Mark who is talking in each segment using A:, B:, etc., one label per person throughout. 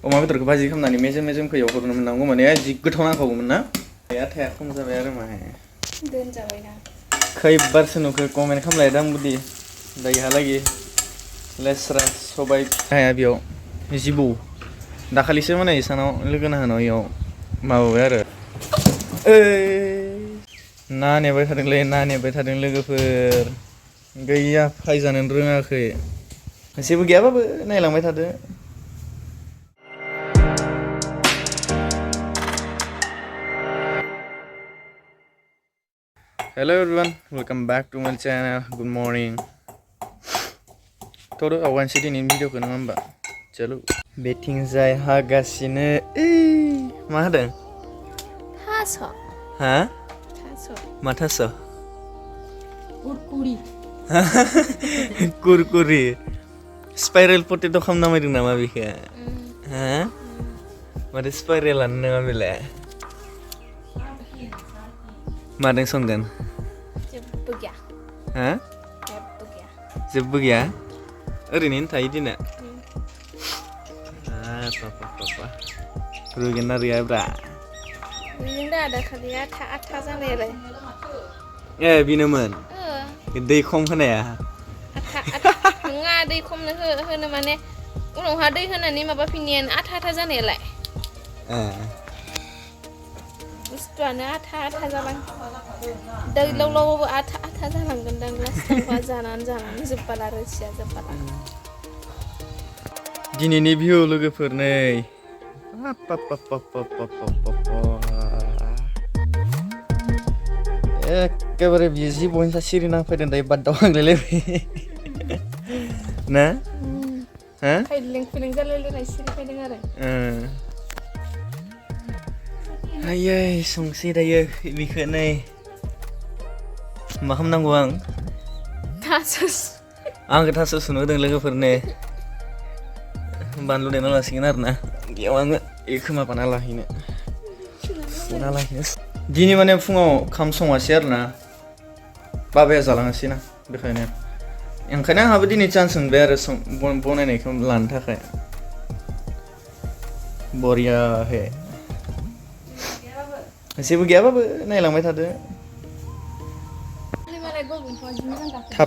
A: अमा बेदरखौ भाजि खालामनानै मेजेमखौ एवहरनो मोननांगौ माने जि गोथाव नांखागौमोन ना थाया खम जाबाय आरो माहाय
B: दोनजाबायना
A: खैबारसो नुखो कमेन्ट खालामलायदों आं बुदि दायोहालागै लेस्रा सबाय हाया बेयाव जिबौ दाखालिसो माने इसानाव लोगो नांनाव इयाव माबाबाय आरो ना नेबाय थादों लोगोफोर गैया फायजानो रोङाखै जेबो गैयाबाबो नायलांबाय थादो Hello everyone, welcome back to my channel. Good morning. Todo awan sih ini video kan ngamba. Celo. Betting zai hagasine. Ma ada?
B: Thaso.
A: Hah?
B: Thaso.
A: Ma Thaso?
B: Kurkuri.
A: Kurkuri. Spiral potato kham namai ding nama bika. Hah? Mada spiral an nama bila. Madeng songgan.
B: Jebugya.
A: Hah?
B: Jebugya.
A: Jebugya. Oरैनो थायो दिना papa रुगोन ना रुयाब्रा
B: रुइदों दा दाखालि आथा जानायालाय
A: बिनोमोन दै खम होनाया
B: आथा नङा दै खमनो होनो माने उनावहा दै होनानै माबाफिननायानो आथा जानायालाय बुस्थुआनो आथा जालां दै लावलावबाबो आथा जालांगोनदां लास्टावहा जानानै जोब्बाला रोसिया जोब्बाला
A: दिनैनि भिउ लोगोफोर नै एखेबारे बियो जि बयनिसा सिरि नांफैदों दायो बादाव आंलायलायबाय ना
B: खायलें जालायलायनाय सिरि फैदों आरो
A: आयै संसै दायो बेखौ नै मा खालामनांगौ आं आंखौ थास' सुनो होदों लोगोफोरनो बानलु देना लासिगोन आरो ना बेयाव आङो बेखौ माबाना लाहैनो सुना लाहैनो दिनै माने फुङाव ओंखाम सङासै आरो ना बाबाया जालाङासै ना बेखायनो ओंखायनो आंहाबो दिनै चान्स मोनबाय आरो बनायनायखौ लानो थाखाय बरियाहै जेबो गैयाबाबो नायलांबाय थादो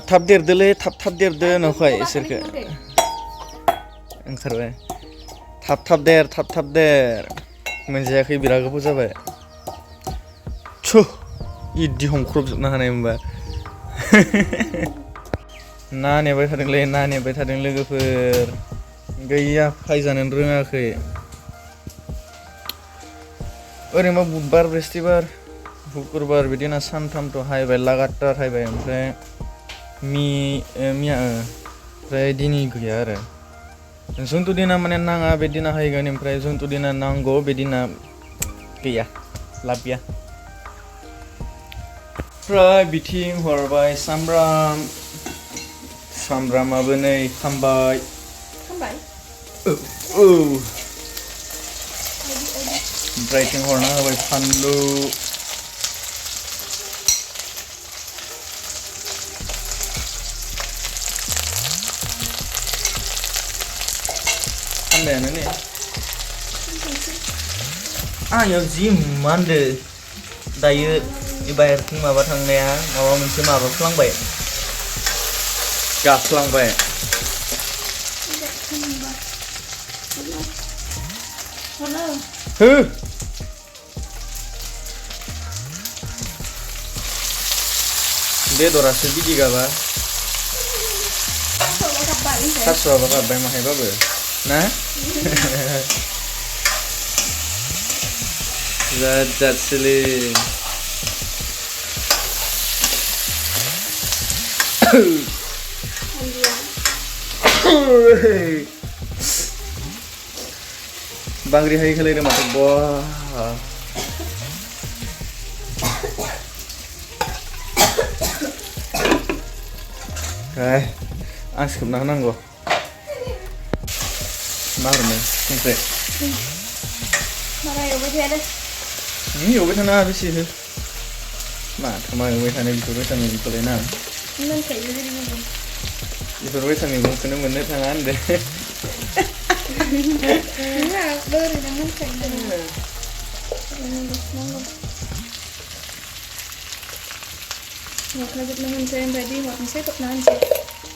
A: थाब देरदोलै थाब देरदो न'खाय इसोरखो ओंखारबाय थाब देर मोनजायाखै बिराद गोबाव जाबाय इदि हमख्रबजोबनो हानाय मोनबा ना नेबाय थादों लोगोफोर गैया फायजानो रोङाखै ओरैनो बुधबार बृहस्पतिबार शुक्रबार बिदिनो सानथामथ' हायबाय लागातार हायबाय ओमफ्राय ओमफ्राय दिनै गैया आरो जोंथ' दिना माने नाङा बे दिना हायगोन ओमफ्राय जोंथ' दिना नांगौ बे दिना गैया लाब गैया ओमफ्राय बिथिं हरबाय सामब्रामाबो नै खामबाय ओमफ्राय थिं हरना होबाय फानलु खामबायानो ने आंनियाव जि मानदो दायो बाहेरथिं माबा थांनाया माबा मोनसे माबाफ्लांबाय गाफ्लांबाय हो बेदरासो बिदि गाबा थास'आबो गाबबाय माहायबाबो ना जादसोलै बांग्रि हायै खालायदों माथो बा आं सोबना होनांगौ मा होनो संख्रि एवबाय थाना बेसे हो माथो मा एवबाय थानो बेफोरबायसा मैगंखौलाय ना बेफोरबायसा मैगंखौनो मोननो थाङा होनदो
B: Nggak, baru dengan saya. Nggak. Nggak kaget dengan saya yang tadi, nggak bisa ikut nanti.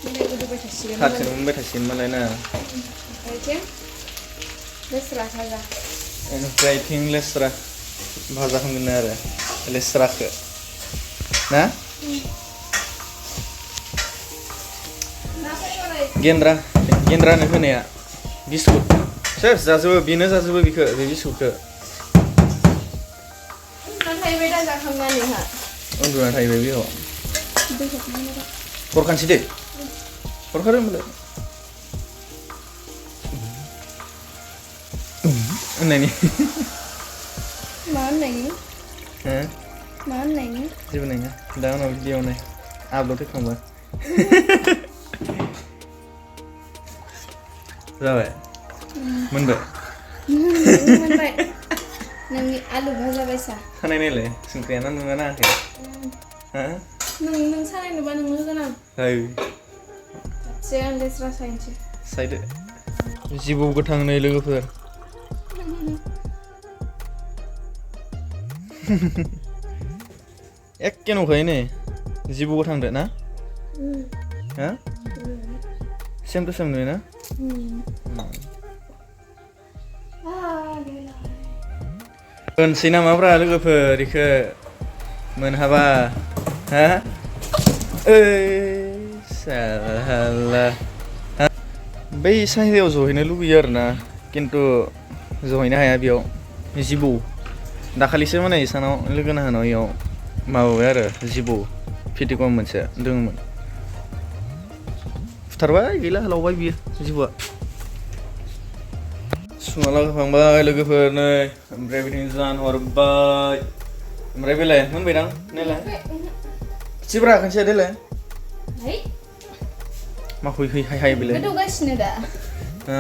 B: Ini aku udah baca sih.
A: Hasil membacasin malah na.
B: Oke. Lesra saja.
A: Oke, ting lesra. Bahasa Hunggar lesra ke. Nah? Gendra nih kan ya. Biskut. Saya zazuba bina zazuba bika biskut ke.
B: Nanti beda jangan nih ha.
A: Untuk nanti baby ho. Porkan sih deh. Porkan mana? Ini.
B: Mana ini?
A: Hah?
B: Mana ini?
A: Di mana ya? Dah mana video nih? Upload ke kamera. Berapa? Mana?
B: Mana baik? Nanti alu bahasa bahasa.
A: Sana ini le, singkrianan mana ke? Hah?
B: Nung sana ini mana nung sana?
A: Hai.
B: Saya lesra saya sih.
A: Saya deh. Jibu Gwthao nih logo per. Ekken oke ini. Jibu Gwthao deh na? Hah? Same to same nih na? Sina mabra logoफोर इखो मोनहाबा ha? Salah. बै साहिदायाव जहैनो लुगैयो आरोना किन्तु जहैनो हाया बेयाव जिबौ दाखालिसो माने इसानाव लोगो नांनायाव इयाव माबाबाय आरो जिबौ फिथिगम मोनसे दङमोन फुथारबाय गैला लावबाय बियो जिबौआ सुमाला होखांबाय लोगोफोर नै ओमफ्राय बिदिनो जानहरबाय ओमफ्राय बेलाय मोनबायदां नायलाय सिब्रा खनसे देलाय माखौ हाय बेलाय
B: गोदौगासिनो दा
A: हा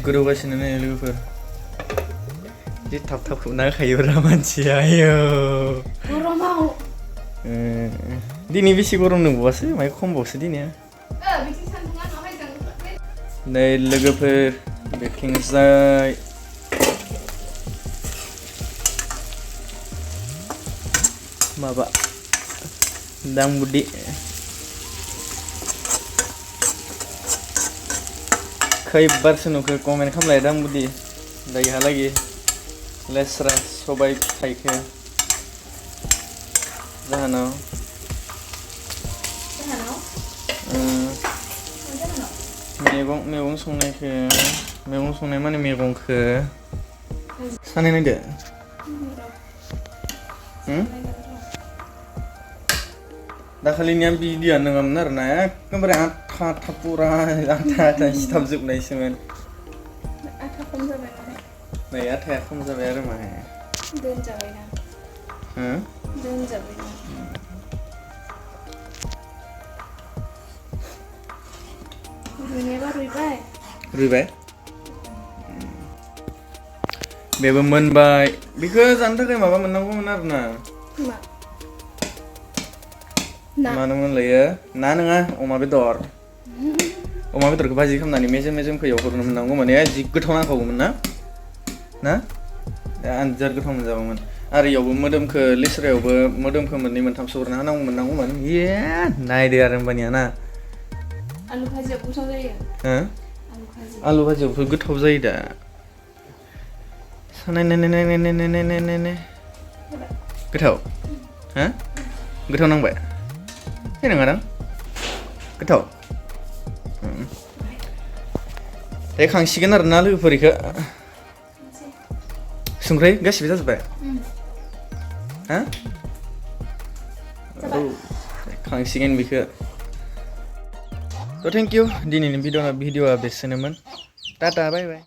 A: गोदौगासिनो नै लोगोफोर जि थाब थाब खोबना होखायोब्रा मानसिया आयौ
B: गरमाव
A: दिनै बेसे गरम नंबावासो माय खमबावसो दिनै
B: बिथिं सान्दुङा माहाय जों
A: नै लोगोफोर बेथिंजाय माबा दांबुदि खैबारसो नुखो कमेन्ट खालामलाय दांबुदि दायोहालागि लेस्रा सबाय फिथाइखो जाहोनाव मैगं संनाय माने मैगंखो सानाय नायदो दाखालिनिया भिडिअ'आनो नङामोन आरोना एकदमबारे आथा आथा पुरा आथा सिथाबजोबनायसोमोन
B: आथा खम जाबाय
A: नै आथाया खम जाबाय आरो माहाय
B: दोनजाबायना दोनजाबायना रुइबाय बेबो मोनबाय बेखौ जानो थाखाय माबा मोननांगौमोन आरोना मानो मोनलायो ना नङा अमा बेदर अमा बेदरखौ भाजि खालामनानै मेजेमखौ एवहरनो मोननांगौमोन जि गोथाव नांखागौमोन ना आनजाद गोथाव मोनजागौमोन आरो इयावबो मोदोमखौ लेस्रायावबो मोदोमखौ मोननै मोनथामसो हरना होनांगौमोन नायदो आरो होमबानिया ना आलु भाजियाव गोथाव जायो आलु भाजियावबो गोथाव जायो दा नाय गोथाव गोथाव नांबाय नङा दां गोथाव दे खांसिगोन आरोना लोगोफोर इखो संख्रि गासिबो जाजोब्बाय खांसिगोन बेखो थ' थेंक इउ दिनैनि भिडिअ'आ बेसेनोमोन टाटा बाय बाय